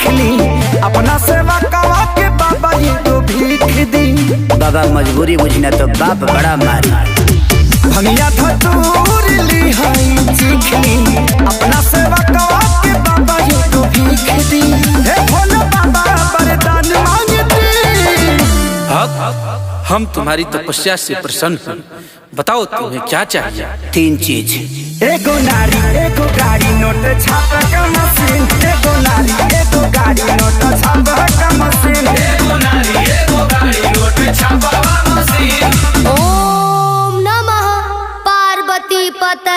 चीख ली, अपना सेवा कवा के बाबा ये तो भीख दी। बाबा मजबूरी बुझना तो बाप बड़ा मारी। भंगिया धतूर ली हई चीख ली, अपना सेवा कवा के बाबा ये तो भीख दी। हे भोला बाबा वरदान मांगती। भक्त, हम तुम्हारी तपस्या से प्रसन्न हैं। बताओ तुम्हें क्या चाहिए? 3 चीज। एगो नारी एगो गाड़ी नोट छाप का मशीन, एगो नारी एगो गाड़ी नोट छाप का मशीन। एगो नारी एगो गाड़ी नोट छापा मशीन। ओम नमः पार्वती पते।